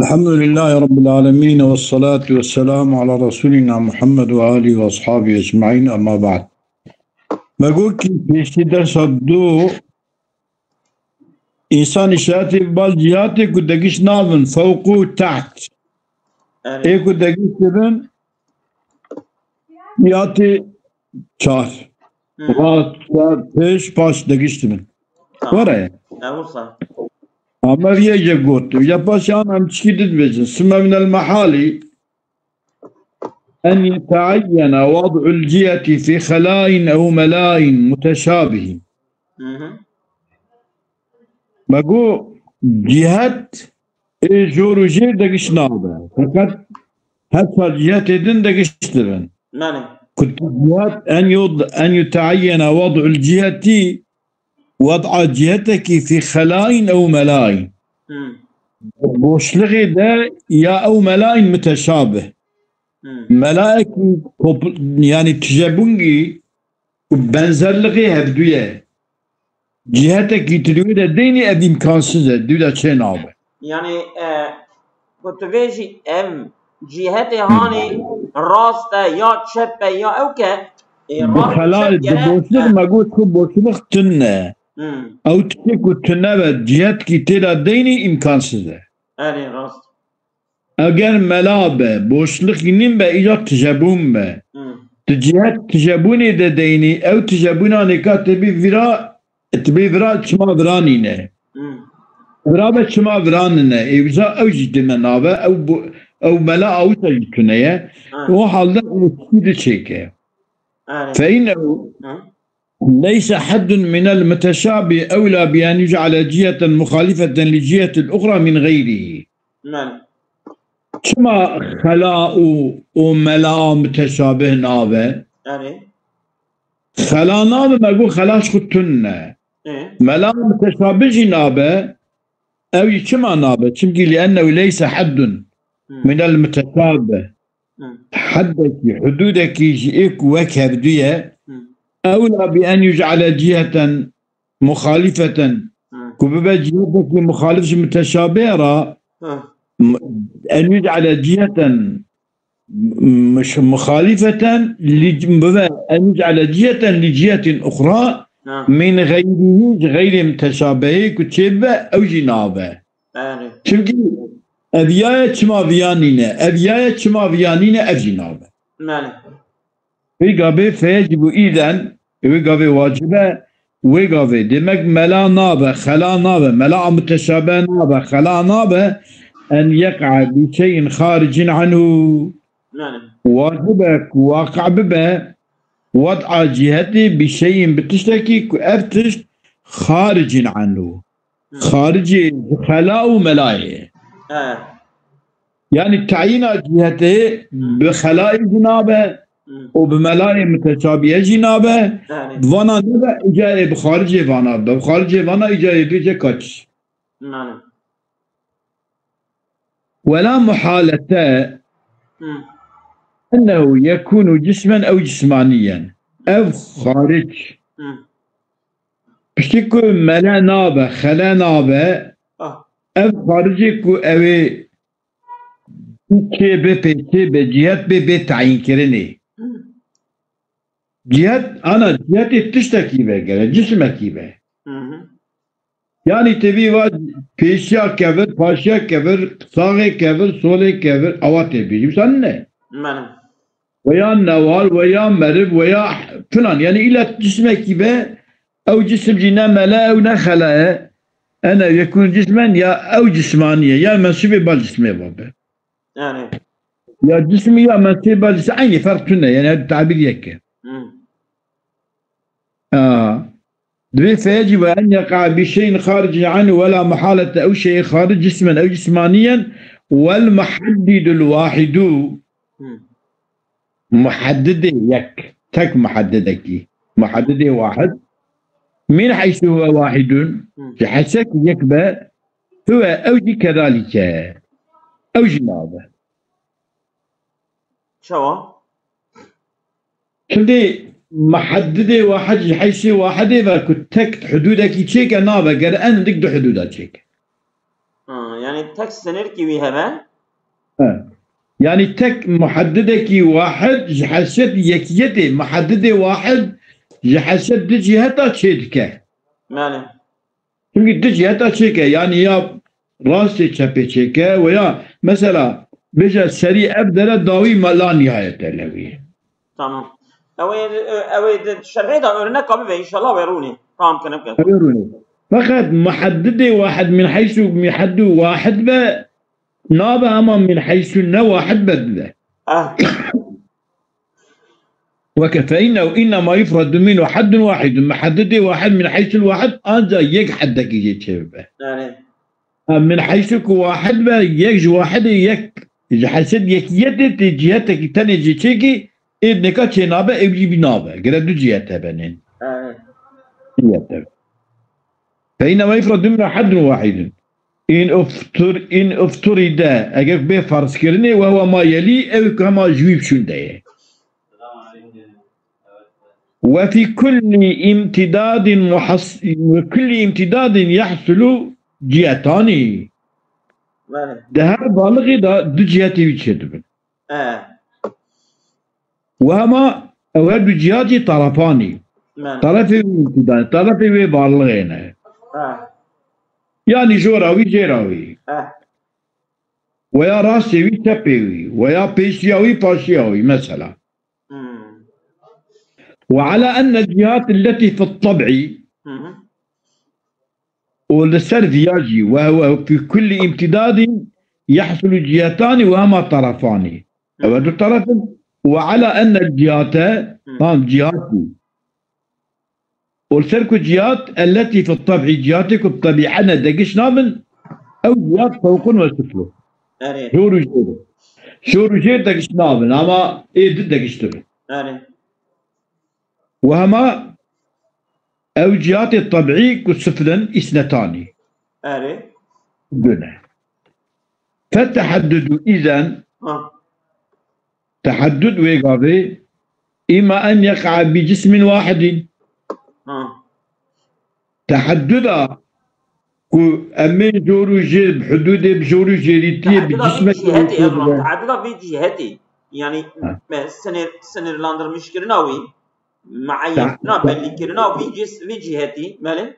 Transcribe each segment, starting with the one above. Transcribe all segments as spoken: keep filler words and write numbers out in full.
الحمد لله رب العالمين، والصلاة والسلام على رسولنا محمد وآله وأصحابه أجمعين، أما بعد. Me got kî pêşî dersa du, însanî şiyatê bal cihatê ku degiş nabin, fewq û teht. Erê. Ê ku degiş dibin, şiyatê çar. Hı. Rast, çar, pêş, paş degiş dibin. Tamam. Were ye. Ew wisa. Ama viyê je got. Ya paş an em çikî dibêjin. Sümme minel mehali en yeteayyene vad'ul ciheti fi xelain ew melain muteşabihin. Hı hı. Me got, cihet ê jor û jêr degiş nabe. Feqet her çar cihetê din degiş dibin. Belê. Ku tu cihet en yud-, en yuteayyene vad'ul ciheti, vad'a cihetekî fi xelain ew melain. Hı. Boşluğê de ya ew melain muteşabih. Hı. Melaekî topl-, yani tijebûngî ku benzerliğê hevdû ye. Cihetekî tu li wê de deynî ev îmkansız e, dû de çê nabe. Yani, e, ku tu vêjî ev cihetê hanê rast e, ya çep e, ya ew ke, e, Bi rast û xela, çep bi gere, boşluk e. Me got ku boşluk tune. Hmm. Ew tiştê ku tune be, cihetkî tê de deynî îmkansız e. Erê, rast. Eger mela be, boşluk nîn be, îca tijebûn be. Hmm. Tu cihet tijebûnê de deynî, ew tijebûna nêka tê bî vira, tê bî vira çima vira nîne. Hmm. Vira be çima vira nîne. Ê wisa ew jî dime nabe, ew bu, ew mela awisa jî tune ye. Ha. O halde ew tiştî di çêke. Erê. Fe innehu Hı. leyse haddun minel muteşabih ewla bi en yuc'ale ciheten muhalifeten li cihetil uxra min gayrihi. Belê. Çima xela û, û mela muteşabih nabe? Erê. Xela nabe, me got xela ji xwe tune. Ê. Mela muteşabih jî nabe. Ew jî çima nabe? Çimkî li ennehu leyse haddun Hı. minel muteşabih. Hı. Heddekî, hudûdekî ji ê ku wek hevdû ye, Hı. ewla bi en yuc'ale ciheten muxalifeten, Hı. ku bibe cihetekî muxalif ji muteşabih re, Hı. m-, en yuc'ale ciheten muş-, muxalifeten li, bibe en yuc'ale ciheten li cihetin uxra Ha. min gayrihi, ji xeyrê muteşabihê ku çê bibe, ew jî nabe. Erê. Çimkî ev ya ye çima viya nîne, ev ya ye çima viya nîne, ev jî nabe. Belê. Vê gavê feyecibû îden, wê gavê wacib e, wê gavê demek mela nabe, xela nabe, mela muteşabe nabe, xela nabe, en yeqa bi şeyin xaricin anhu. Yani. Wacib e ku waqi bibe, wad'a cihetê bi şeyin bi tiştekî ku ev tişt xaricin anhu. Hı. Xaricê xela û melayê. He. Yani tayîna cihetê Hı. bi xelayê jî nabe Hı. û bi melayê muteşabîye jî nabe. Yani. Vana nabe, îca ê bi xaricê vana be. Bi xaricê vana îca ê bêje kaç. Yani. Wela muhalete Hı. ennehu yekûnu cismen ew cismaniyen. Ev xaric. Hı. Piştî ku mele nabe, xele nabe, Ah. ev xaricê ku ew ê çê be pê çê be, cihet bê, bê tayînkirinê. Hı. Cihet, ana cihetê tiştekî be, gere cismekî be. Hı hı. Yani tevî va pêşiya kevir, paşiya kevir, saxê kevir, solê kevir, awa tê bêjî. Wisa ne? Mene. Veya newal, veya meriv, veya filan. Yani îlla cismekî be, ew cisim jî ne mele, ew ne xele ye. Ene yekûn cismen ya ew cismanî ye, ya mensûbê bal cismê ve be. Yani. Ya cismî ya mensûbê bal cismî, eynî ferq tune, yani tabîr yek e. Hı. A. Divê feyecî ve en yeqa bi şeyin xaricin anhu wela muhalete ew şeyê xaric cismen ew cismaniyen wel muhaddidul wahidu. Hı. Muhaddidê yek, tek muhaddidekî. Muhaddidê wahid. Min heysu huve wahidun. Hı. Ji heyse ku yek be, huve ew jî kedalîke. Ew jî nabe. Çawa? Şimdi muhaddidê wahid ji heysê wahidê ve ku tek hududekî çêke nabe, gere en dik du hududa çêke. Ha, Yani tek sınır ki wî hebe. He. Yani tek muheddidekî wahid ji hesiyet yekiyetê, muheddidê wahid ji hesiyet di ciheta çê dike. Yani. Çünkü di ciheta çêke, yani ya rastê çepê çêke ve ya mesela bêje serî ev dere dawî me la nihayete lewî. Tamam. Ew ê, ew ê di şerhê de örnek abi ve inşallah ve rûnê. Tamam, kene bike. Ew rûnê. Fakat muheddidê wahid min heysu muheddu wahid be nabe ama min heysu ne wahid be dibe. Ah. Weke fe innehu innema yufradu minhu haddun wahidun. Muheddidê wahid min heysul wahid ancak yek heddekî jê çêbibe. Yani. Ha, min heysu ku wahid be, yek ji wahidê yek, ji hesed yekiyetê tê cihetekî tenê jê çêkî, ê nika çênabe, ew jî bî nabe. Gere du cihet hebe nên. Yani. Cihet hebe. Fe innema yufradu minhu haddun wahidun. In uftur, in ufturide, eger bê ferzkirinê, we huwa ma yelî, ew ku hema ji wî biçûn de ye. Ve fi kulli imtidadin muhas-, ve kulli imtidadin yahsulu cihetani. Yani. Di her balixê de du cihetê wî çêdibin. Eh. Û hema ew her du cihat jî terefanî. Yani. Terefê wî imtidadê, terefê wê balixê ne. Eh. Yani jora wî, jêra wî. Eh. Weya rastê wî, çepê wî. Weya pêşiya wî, paşiya wî, mesela. Hmm. وعلى أن الجهات التي في الطبع Hı hı. û li ser viya jî, وهو في كل امتداد يحصل جهتان وهما طرفان. Ew du terefin. وعلى أن الجهات, Hı. Tamam, cihat bû. Û li ser ku cihat, التي في الطبع, cihatê ku bi tebîe ne, degiş nabin, ew cihat fewqin ve siflin. Yani. Jor û jêr. Jor û jêr degiş nabin, ama ê di degiş dibin. Yani. Û hema ew cihatê tebî ku siflin, îsnetanî. Yani. Du ne. فالتحدد إذن, Ha. Teheddud wê gavê, إما أن يقع بجسم واحد. Ha. Tehedduda ku em ê jor û jêr, bi hududê, bi jor û jêrîtiyê, bi Tehedduda vî cismek cihetê, wê Ebram. bibe. Tehedduda vî cihetê. Yani Ha. me sınır, sınırlandırmış kirina wî, muayyen kirina, Ta- belli kirina vî cis-, vî cihetî. Belê.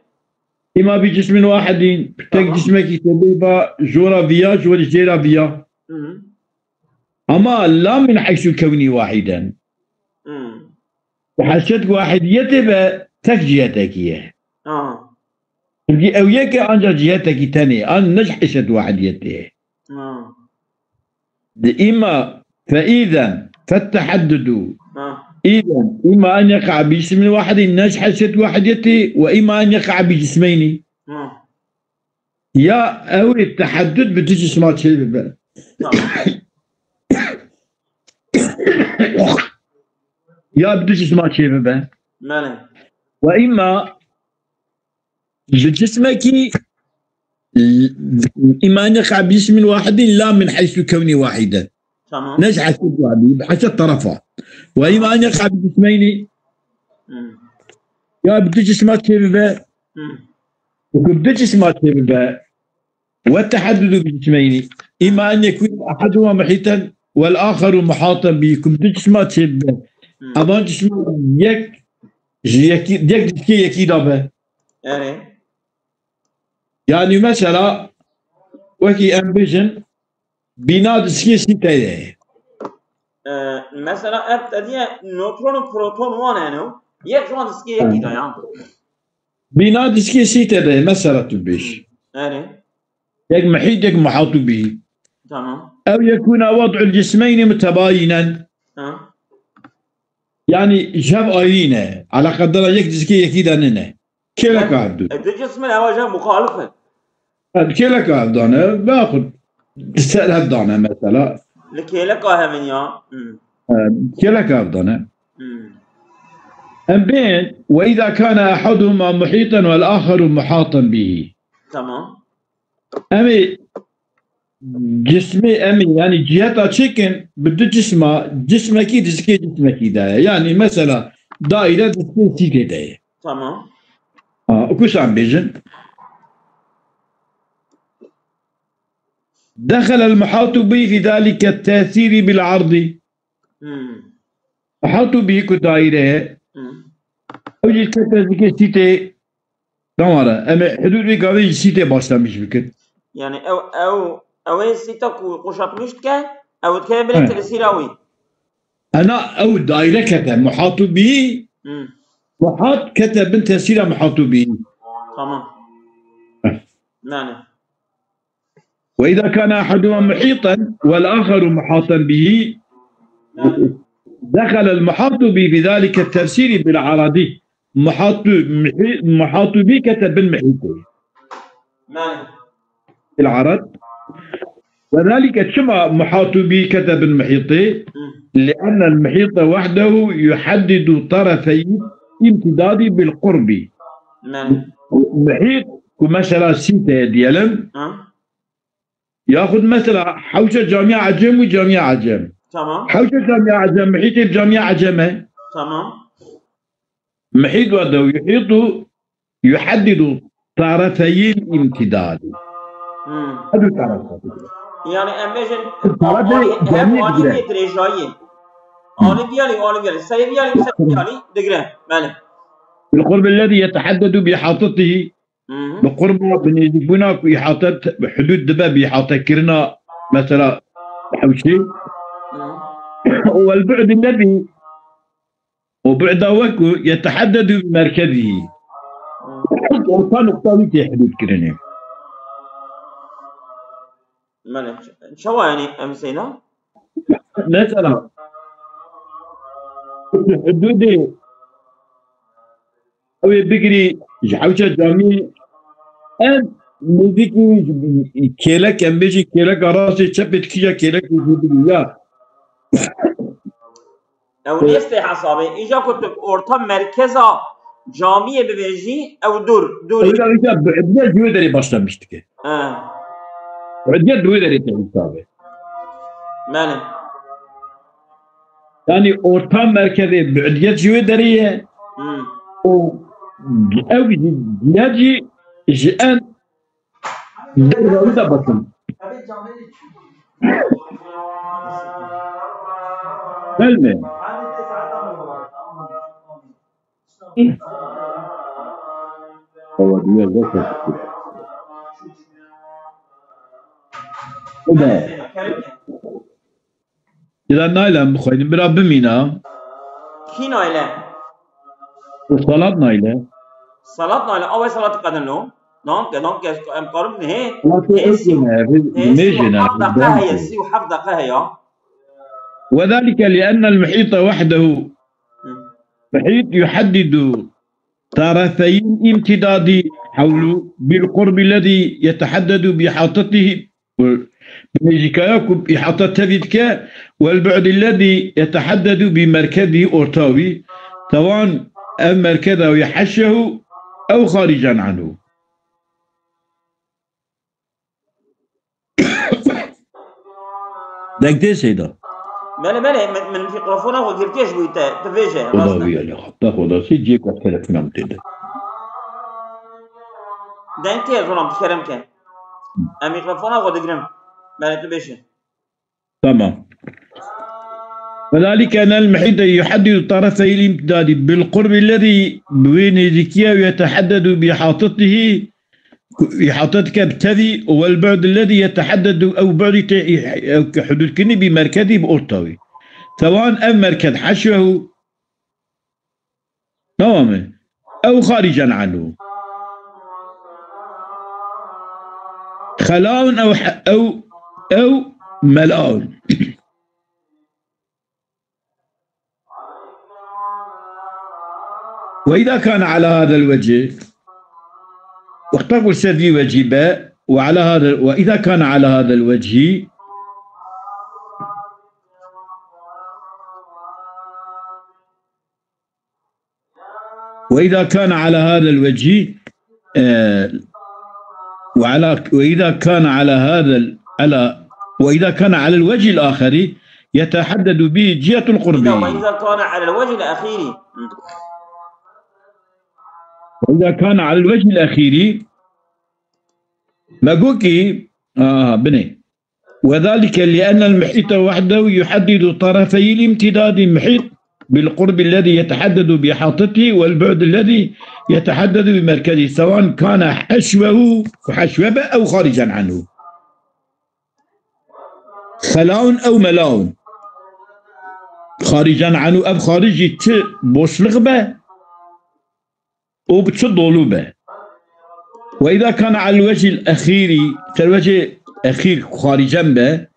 إما بجسم واحد, tek Tamam. cismekî tê bê ba jora viya, ji wê jêra viya. Hı hı. Ama la min heysu kewnî wahiden. Hı. Hesiyet wahidiyetê be tek cihetekî ye. Ha. Çünkü ew yek e ancak cihetekî tenê, an ne ji hesiyet wahidiyetê ye. Ha. Di îma fe îzen, fe teheddudu. Ha. Îzen, îma en yeka bi cismin wahidî, ne ji hesiyet wahidiyetê, ve îma en yeka bi cismeyni. Ha. Ya ew ê teheddud bi du cisma çê bibe. Tamam. Ya bi du cisma çê bibe. Belê. Ve îma bi cismekî, îma en yeka bi cismin wahidî la min heysu kewnî wahiden. Tamam. Ne ji hesiyet wahidî, bi hesiyet terefa. Ve îma en yeka bi cismeyni. Hmm. Ya bi du cisma çê bibe. Hmm. Û ku bi du cisma çê bibe. Ve teheddudu bi cismeyni. Îma en yekûn ehaduhuma muhîten vel aheru muhatan bî. Ku bi du cisma çê bibe. Hmm. Evan cisma yek ji yekî, yek diskê yekî de be. Yani. Yani mesela wekî em bêjin bîna diskê sî tê de ye. E, mesela ev te diye neutron û proton wan hene. Yek ji wan diskê yekî de ya. Bîna diskê sî tê de ye, mesela tu bêj. Yani. Yek muhît, yek muhatû bî. Tamam. Ew yekûna wad'ul cismeyni mutebayinen. Ha. Yani ji hev ayrî ne. Eleqedara yek diskê yekî de nine. Kêleka hev du. E, du cismin ewa ji hev muxalif in. Ev kêleka hev dane. Veyahut ser hev dane mesela. Li kêleka hev in ya. Hmm. Ev kêleka hev dane. Hmm. Em bên, ve îza kâne ehaduhuma muhîten vel aheru muhatan bîhî. Tamam. Em ê cismê, em ê, yani ciheta çêkin bi du cisma, cismekî diskê cismekî de ye. Yani mesela daîre diskê sî tê de ye. Tamam. Ha, ku şan bêjin. دخل المحاط به في ذلك التأثير بالعرض. Hmm. Muhatu bî ku daîre ye. Hmm. Ew jî kete zikê sîtê tamam e. Em ê hudûd wê gavê jî sîtê başlamiş bikin. Yani ew, ew, ew ê sîta ku kuşatmiş dike, ew dikeve bile He. tesîra wî. Ena ew daîre kete, muhatu bî, Hmm. muhat kete bin tesîra muhatu bî. Tamam. Heh. Yani. وإذا كان أحدهما محيطا والآخر محاطا به، دخل المحاط به في ذلك التفسير بالعرض. محاط، محي-، محاط به كتب المحيط. Mane. العرض. وذلك، çima محاط به كتب المحيط؟ Hı. لأن المحيط وحده يحدد طرفي الامتداد بالقرب. Mane. Muhît ku mesela sîte diyelim. Hı. Yaxud mesela hewşa camiya Ecem û camiya Ecem. Tamam. Hewşa camiya Ecem, muhîtê camiya Ecem e. Tamam. Muhît wahdehu yuhîtu yuheddidu tarafeyil imtidadi. Hmm. Hedu tarafeyil. Yani em bêjin Tarafê alî, hem camiye alî digire. Vê dirêjayî. Hmm. Alî viyalî, alî viyalî. Seyê viyalî, seyê viyalî digire. Belê. Bil qurbi lezî yeteheddedu bi ihatetihi. Hı hı. Bi qurba, bi nêzîkbûna ku îhate, hudûd dibe bi îhatekirina, mesela, hewşê. Hı. Wel bu'd lezî, û bu'da we ku yeteheddedu bi merkezî. Hı. Orta nokta wî tê hudûd kirinê. Belê. Çawa yani em seyda? Mesela, hudûdê Ew ê bigirî ji hewça camî ev nêzîkî kêlek, em bêjî kêleka rastê çepê dikîja kêlekê jî bigirî ya. Ew nêstê hesabê. Îja ku tu orta merkeza camiyê bibêjî, ew dûr, dûrî. Ew ya, ya, bu'diye ji wê derê başlamiş dike. He. Bu'diye di wê derê tê hesabê. Belê. Yani orta merkezê bu'diyet ji wê derê ye. Hmm. Û ew jî, diya jî ji en derva wî de batin. Belê. Ewa diya zor. Eda. Eda nayle em bixweynin, bira bimîna. Kî nayle? Û salat nayle. Salat nayle, awe salat qedin lo. Danke, danke, em karim ne. Salat hê, hê sî, ne, hê sî û heft deqe heye, sî û heft deqe heye. وذلك لأن المحيط وحده Hı. محيط يحدد طرفي الامتداد حوله بالقرب الذي يتحدد بإحاطته. Bi nêzîkaya ku îhata tevî dike, والبعد الذي يتحدد بمركزه orta wî, سواء ev merkeza wî حشيه أو خارجا عنه. Deng tê Seyda? Belê, belê, min, min mîkrofona xwe girtiye ji bo te, tu vêje, Xweda rast e. Wî, Elî, Xweda, Xweda, sê ciyê ku telefona min tê de. Deng tê, zolam, tu kerem ke. Em mîkrofona xwe digirin. Belê, tu bêje. Tamam. وذلك أن المحيط يحدد طرفي الامتداد بالقرب الذي bi wê nêzîkiya û يتحدد بإحاطته, îhate dike bi tevî, والبعد الذي يتحدد, ew bu'dî tê îh-, ew ke hudûdkirinî bi merkezî bi orta wî. سواء ev merkez حشيه Tamam mı? Ew خارجا عنه. خلاء أو ح-، أو، أو ملاء. وإذا كان على هذا الوجه، wexta ku ser vî wecî be, وعلى هذا، وإذا كان على هذا الوجه، وإذا كان على هذا الوجه، آه، وعلى، وإذا كان على هذا ال-، على، وإذا كان على الوجه الآخر يتحدد به جهة القرب. إذا، وإذا كان على الوجه الأخير. وإذا كان على الوجه الأخير، me got kî, aha, binê. وذلك لأن المحيط وحده يحدد طرفي الامتداد، محيط بالقرب الذي يتحدد بإحاطته والبعد الذي يتحدد بمركزه، سواء كان حشوه، حشوه أو خارجا عنه، خلاء أو ملاء. خارجا عنه، ev xaricî çi boşluk be û bi çi dolu be. وإذا كان على الوجه الأخير، ser wecê exîr xaricen be,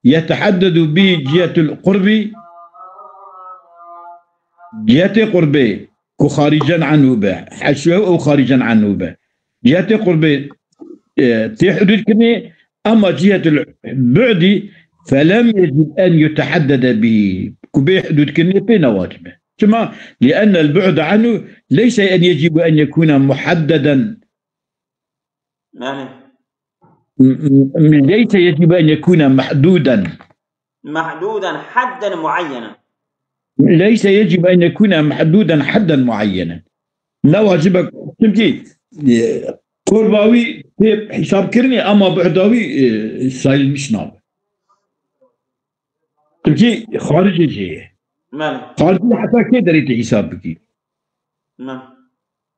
يتحدد به جهة القرب، cihetê qurbê ku xaricen anhu be, heşwe û xaricen anhu be. Cihetê qurbê, e, tê hudûd kirinê, ama cihetul bu'di felem yecib en yutehaddede bî. Ku bê hudûd kirinê pê ne wacib e. Çima? لأن البعد عنه ليس أن يجب أن يكون محددا. Yani. ليس يجب أن يكون محدودا. محدودا حدا معينا. ليس يجب أن يكون محدودا حدا معينا. Ne wacib e, çimkî, e, qurba wî tê hesab kirinê, ama bu'da wî, e, sayılmış nabe. Çimkî xaricê cê ye. Belê. Xaricê heta kê derê tê hesab bikî? Belê.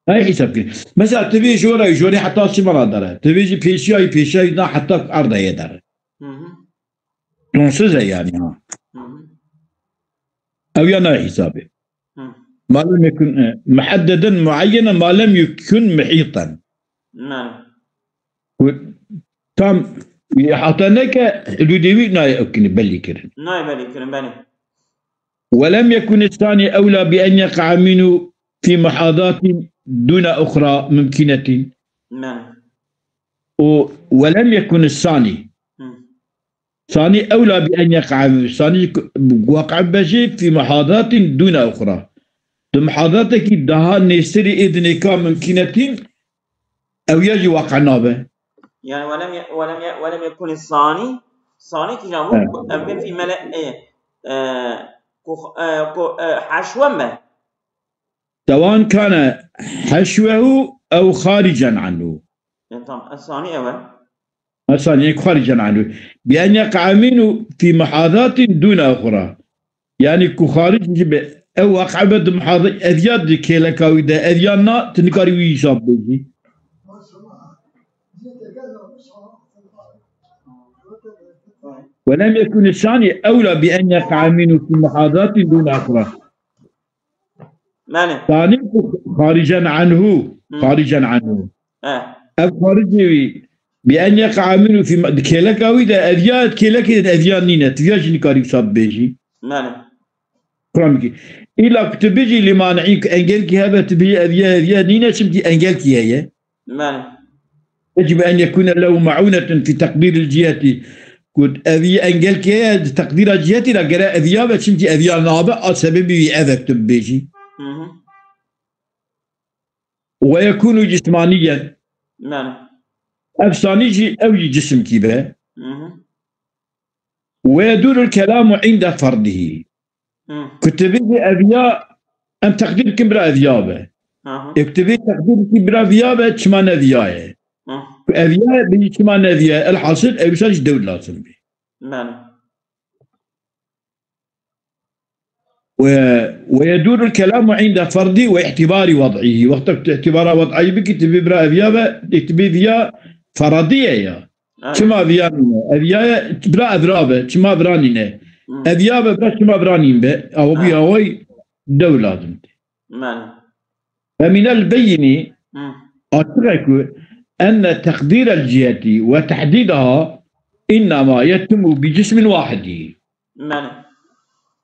Ay hesab kir. Mesela, tu vê jora, jorê heta çima ra dere? Tu vê jî pêşiya, pêşiya na heta erda ye dere. Hı hı. Sonsuz e yani ha. Hı hı. Ew ya nayê hesabê. Hı. Ma lem yekun, e, muhaddeden muayyenen ma lem yekun muhîten. Belê. Ku tam îhata neke, hudûdê wî nayê ew kirin, belî kirin. Nayê belî kirin, belê. ولم يكن الثاني أولى بأن يقع منه في محاذاة دون أخرى ممكنة. Belê. û ولم يكن الثاني. Hı. Sanî ewla bi en yeqa. Sanî waqe be jî fî muhadatin dûne uxra. Di muhadatekî daha nêsirî ê dinêka mimkînetin, ew ya jî waqe nabe. Yani, welem ye-, welem ye-, welem yekun sani, sani kîja bû? Evet. Em bên fî mele-, e, e, ku, e, ku, e, heşwen be. Sewan kane heşwehu ew xaricen anhu. E, tamam. E, sani ew e. Mesela, yek xaricen anhu. Bi en yeqa mînu fî muhadatin dûne uxra. Yani ku xaric jî be, ew waqe be di muhada-, ev ya di kêleka wî de, ev ya na, tu nikarî wî hesab bêjî. Welem yekun sani ewla bi en yeqa mînu fî muhadatin dûne uxra. Belê. Tanî ku xaricen anhu, Hı. xaricen anhu. He. Ev xaricê wî, bi en yeqa mînu fî ma-, di kêleka wî de, ev ya kêlekê de ev ya nîne, tu ya jî nikarî wisa bibêjî. Belê. Kuram ki. Îla ku tu bijî lî mani'î ku engelkî hebe, tu bijî ev ya, ev ya nîne, çimkî engelkî heye. Belê. Yecib en yekûne lehu me'ûnetun fî teqdîril ciheti. Ku ev yî engelkê ye, di teqdîra cihetî de gere ev ya be, çimkî ev ya nabe, a sebebî wî ev e tu bibêjî. Hı hı. Ve yekûnu cismaniyen. Belê. Ev sanî jî, ew jî cisimkî be. Hı hı. Ve yedûrul kelamu inde ferdihî. Hı. Ku tu bêjî ev ya, em teqdîr dikin bira ev ya be. Aha. Ê ku tu bê teqdîr dikî bira viya be, çima ne viya ye? Hı. Ku ev ya be, çima ne viya ye? Elhasil, ew wisa jî dewr lazim bî. Belê. Ve, ve yedûrul kelamu inde ferdî ve îtîbarî wed'îhî. Wexta ku tu îtîbara wed'ayî bikî, tu bê bira ev ya be, ê tu bê viya feradî ye ya. Evet. Çima viya nîne? Ev ya ye, bira ev ra be, çima bira nîne? Hı. Ev ya be, bira çima bira nîn be? Awa bu Evet. ya way dew lazim tê. Belê. Ve minel beyini Hı. açık e ku enne teqdîrel ciheti ve tehdîdaha innema yetimu bi cismin wahidî. Belê.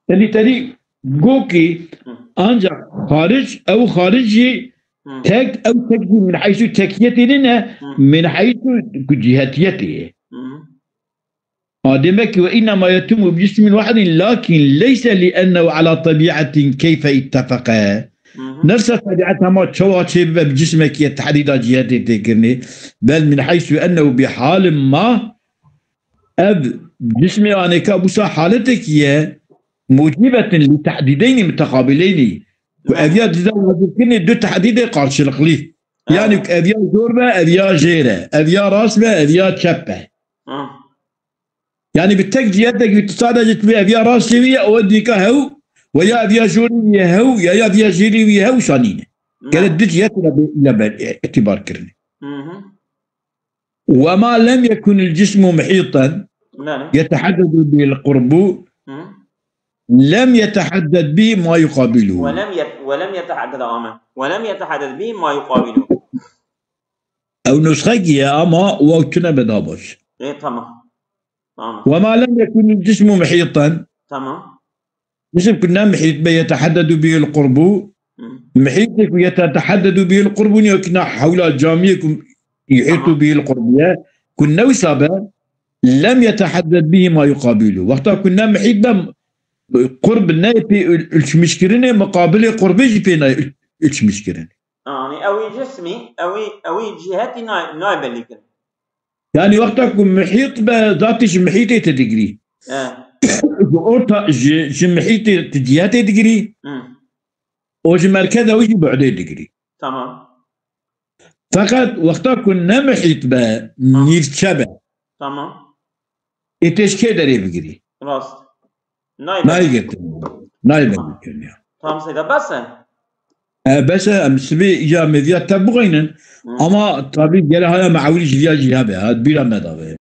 Elî terî gokî Hı. ancak xaric, ew xaric jî Hı. tek, ew tek jî min heysu tekiyetê nîne, Hı. min heysu ku cihetiyetê ye. Hı. A demek ki ve innema yetimu bi cismin wahidin lakin leyse li ennehu ala tebi'atin keyfe ittefeke. Hı hı. Nefsa tebi'et hema çawa çê bibe bi cismekî ye tehdîda cihetê tê kirinê. Bel min heysu ennehu bi halin ma, ev cismê anêka busa haletekî ye mucibetin li tehdîdeynî mutekabileynî. Ku Hı. ev ya dida wacibkirinê du tehdîdê karşılıklı. Hı. Yani ku ev ya zor be, ev ya jêr e. Ev ya rast be, ev ya çep be. Hı. Yani bi tek cihetek wî tu sadece tu eviya rastê wî ye, ew dîka hew, we ya eviya jorî wî ye hew, ya ya eviya jêrî wî ye hew, şanîne. Gere du cihet ile be, ile be, e, itibar kirinê. Hı hı. Ve ma lem yekunil cismu muhîtan yetehadded bihil qurbu, lem yetehadded bih ma yuqabiluhu. Ve lem yet-, ve lem yetehadded, amin. Ve lem yetehadded bih ma yuqabiluhu. Ew nusxekî ye ama waw tune be da baş. E, tamam. Tamam. Ve ma lem yekunil cismu muhîtan. Tamam. Cisim ku ne muhît be yeteheddedu bihil qurbu. Hı. Muhîtê ku yeteheddedu bihil qurbu niyo ku ne hewla camiyê ku yuhîtu bihil qurbu ye. Ku ne wisa be, lem yetehedded bihi ma yuqabilu. Wexta ku ne muhît be, qurb ne pê ul-, ulçmişkirinê, muqabilê qurbê jî pê nayê ul-, ulçmişkirinê. Anî ewî cismî, ewî, ewî cihetî nay-, nayê belî kirin. Yani wexta ku muhît be, zatî ji muhîtê te digirî. He. Ji orta, ji, ji muhîtê tu cihetê digirî. Hı. O ji merkeza wî jî bu'dê digirî. Tamam. Feqet wexta ku ne muhît be, tamam, nîrçe be. Tamam. Ê tê ji kê derê bigirî? Rast. Nayê belî. Nayê girtin. Nayê belî kirin ya. Tamam Seyda, bes e. E, bes e, em sibê îca mêviya te bixwînin. Hı. Ama tabî gere haya me ewil ji viya jî hebe. Ha, bîra me dabe.